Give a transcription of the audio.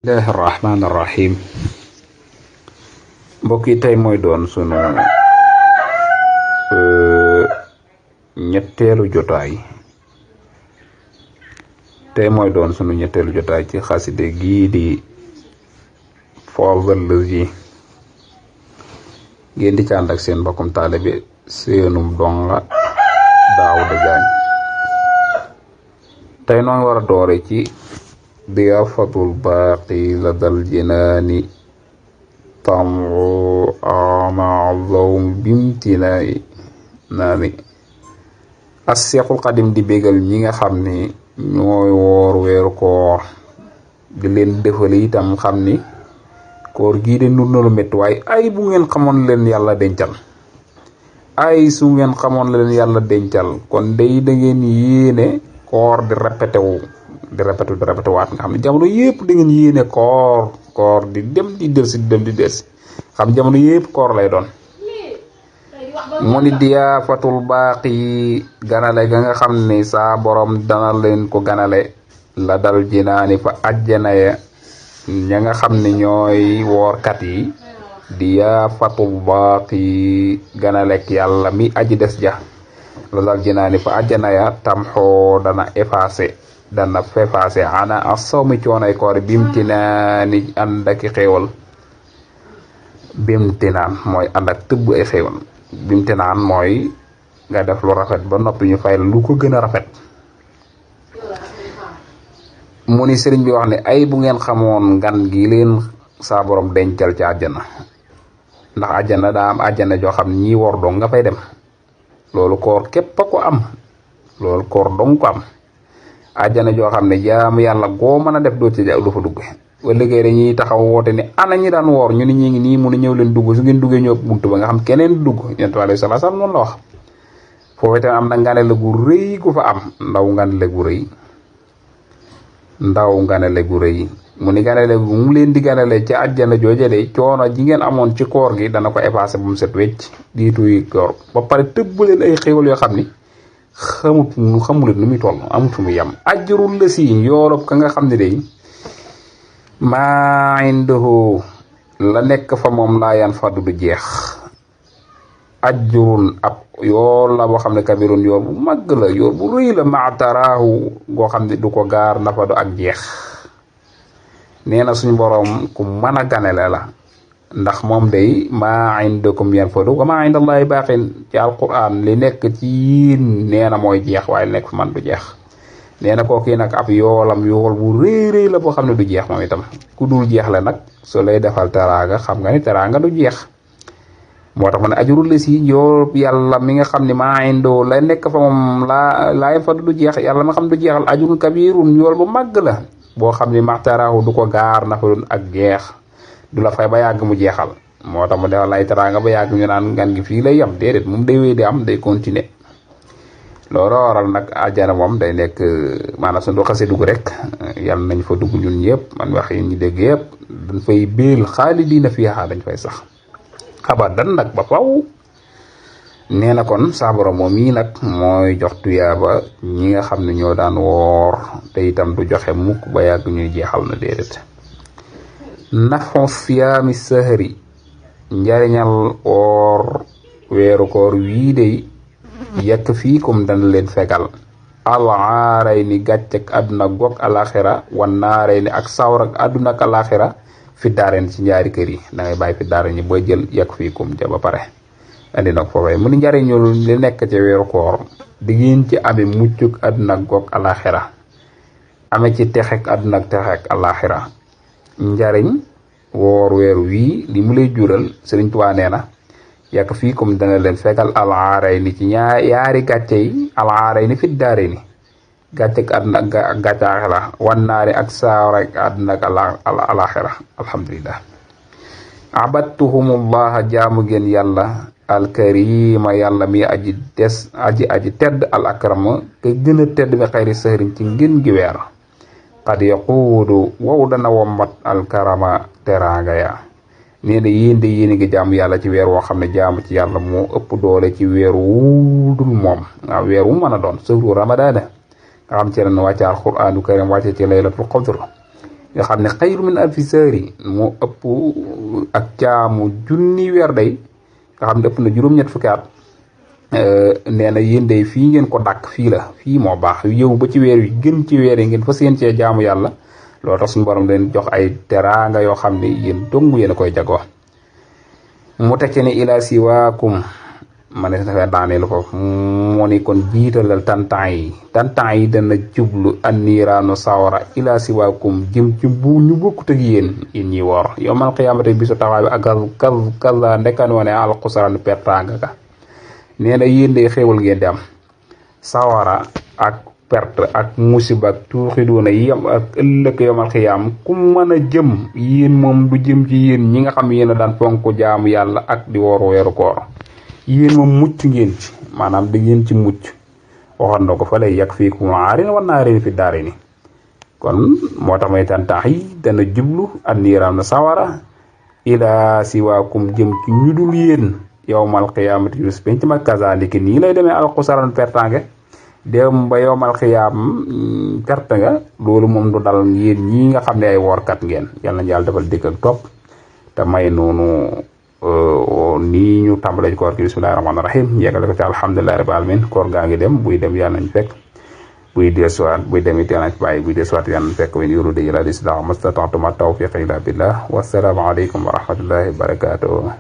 bismillahi rahmaani rahim. Mbokk yi tey mooy doon sunu ñetteelu jotaay ci xaside gii di Fawzul Lazi ngeen di ci ànd ak seen mbokkum taalibe seenum donga Daawuda Jaañ. tey noo ngi war a doore ci diyaafatul baaqi la dal jinaani tamu amazawm bimtinaay naani. as Seexul Xadim di bégal ñi nga xam ni ñooy woor weeru koor di leen defal itam xam ni koor gii de nur na lu métti waaye ay bu ngeen xamoon leen yàlla dencal ay su ngeen xamoon leen yàlla dencal kon day da ngeen yéene koor di répété waat nga xam ne jamono yëpp da ngeen yéene koor di dem di delsi xam jamono yëpp koor lay doon. mu ni diyaafatul baaqi ganale ga nga xam ni saa borom dana leen ko ganale la dal jinaani fa ajjana ya ña nga xam ne ñooy woorkat yi. diyaafatul baaqi ganalek yàlla mi aji des ja la dal jinaani fa ajjana ya tamxoo dana effacé ana asawmi coonay koor bimtinaani ànd ak xéewal. bimtinaan mooy ànd ak tëbb ay xéewal. bimtinaan mooy nga def lu rafet ba noppi ñu fay la lu ko gën a rafet. mu ni sëriñ bi wax ne ay bu ngeen xamoon ngan gi leen saa borom dencal ci àjjana, ndax àjjana daa am àjjana joo xam ñi wor dong nga fay dem. loolu koor képp a ko am, loolu koor dong ko am. àjjana joo xam ne jaamu yàlla goo mën a def doo ci du fa dugg. wala liggéey dañuy taxaw woote ni ana ñi daan woor ñu ni ñi ngi nii mun a ñëw leen dugg, su ngeen duggee ñëw buntu ba nga xam keneen dugg. Yonent bi alayhi salaatu salaam noonu la wax. foofu itam am na nganale gu rëy gu fa am, ndaw nganale gu rëy mu ni ganale gu mu leen di ganale ci àjjana jooje de coono ji ngeen amoon ci koor gi dana ko effacé bu mu set wecc diitu yi koor ba pare tëbb leen ay xéwal yoo xam ni xamuleen nu muy toll, amut fu mu yem. ajrul la si yoolub ka nga xam ne day maa indahu la nekk fa moom laa yan faddu du jeex. ajrun ab yool la boo xam ne kabirun yool bu màgg la, yool bu rëy la, maataraahu goo xam ne du ko gaar nafadu ak jeex. nee na suñu boroom ku mën a ganale la, ndax moom day maa indakum yanfadu wa maa indallahi baaqin ci alquran li nekk ci yéen nee na mooy jeex waaye li nekk fi man du jeex. nee na kooku nag ab yool bu rëy la boo xam ne du jeex moom itam. ku dul jeex la nag soo lay defal teraanga xam nga ni teraanga du jeex. moo tax ma ne ajurul la si yool yàlla mi nga xam ne maa indoo la nekk fa moom laa yanfadu du jeex, yàlla ma xam du jeexal. ajurul kabirun yool bu màgg la boo xam ne maxtaraahu du ko gaar nafadun ak jeex, du la fay ba yàgg mu jeexal. moo tax mu defal lay teraanga ba yàgg ñu naan ngan gi fii lay yam, déedéet moom day wéy di am, day continuer. loolu waral nag àjjana moom day nekk maanaam suñu xasee dugg rek yàlla nañ fa dugg ñun ñëpp, man wax yi ñu dégg yëpp dañ fay béel xaalidiina fiihaa, dañ fay sax abadan nag ba faw. nee na kon saa borom moom mii nag mooy jox tuyaaba ñi nga xam ne ñoo daan woor te itam du joxe mukk ba yàgg ñuy jeexal na déedéet. nafon siyaami sahri njariñal woor weeru koor wii de yekk fii kum dana leen fegal alaaray ni gàccek àdduna goog alaxira wan naaray ni ak sawrak àdduna ak alaxira fi daareen ci ñaari kër yi. da ngay bàyyi fi daareen ñi booy jël yekk fii kum ja ba pare andi nag foofee mu ni njariñul li nekk ci weeru koor di ngeen ci amee muccuk àdduna goog alaxira, amee ci texek àdduna ak texek alaxira. njariñ woor weer wii li mu lay jural Sëriñ Tuubaa nee na yàq fii comme dana leen fekkal alaaray ni ci yaari gàcce yi, alaaray ni fit daare ni gàccek àdduna ak gàccaaxira wan naari ak saawar ak àdduna ak alaxira. alhamdulillah. abattuhumullaha jaamu ngeen yàlla alkarima yàlla mi aji tedd al akrama te gën a tedd mi xayri sëhrin ci ngën gi weer. qad yaquudu wow dana wommat alkarama teraanga ya. nee na yéen de yéen ngi jaamu yàlla ci weer woo xam ne jaamu ci yàlla moo ëpp doole ci weer wudul moom. waaw weer wu mën a doon sëhru ramadaana nga xam ci ren wàcce alquraanu karim wàcce ci laylatul qadr nga xam ne xayru min alfi sahri moo ëpp ak jaamu junni weer day nga xam ne ëpp na juróom-ñett fukki at nee na yéen day fii ngeen ko dàkk fii la fii moo baax yow ba ci weer wi gën ci weer yi ngeen fas yéen cee jaamu yàlla loolu tax suñu borom leen jox ay teraanga yoo xam ne yéen dong yéen a koy jagoo mu tekki ne ila siwaakum ma ne dafa daaneel foofu moo ni kon jiitalal tantan yi dana jublu anniiraanu sawara ila siwaakum jëm ci bu ñu bokkut ak yéen ñi woor yowmal qiyaamati bisu taxawaay bi ak kaza ndekkan wane alxusraan pertanga ka nee na yéen day xéewal ngeen di am sawara ak perte ak musiba ak tuuxi doona yem ak ëllëg yowmal qiyaam ku mën a jëm yéen moom du jëm ci yéen ñi nga xam yéen a daan fonk jaamu yàlla ak di woor weeru koor yéen moom mucc ngeen ci maanaam da ngeen ci mucc waxoon na ko fa lay yàgg fii ku aarin war naa ren fi daare ni kon moo tax may tàntaax yi dana jublu ak niiraam na sawara ila siwaakum jëm ci ñu dul yéen yowmal qiyaamati yus penc ma kazaalika nii lay demee alxusraan pertange dem ba yowmal xiyaam perte nga loolu moom du dal yéen ñii nga xam ne ay woorkat ngeen yal nañu yàlla defal dëkk ak topp te may noonu nii ñu tàmbalee ci koor gi bismillahi rahmaani rahim yeggale ko ci alhamdulillahi rabbil alamin koor gaa ngi dem buy dem yàlla nañ fekk buy desuwaat buy dem it yàlla nañ bàyyi buy desuwaat yàlla nañ fekk wen yuriidu illal islaaha mastata'tu ma tawfiiqi illa billah wassalaamu aleykum wa rahmatullahi wa barakatuh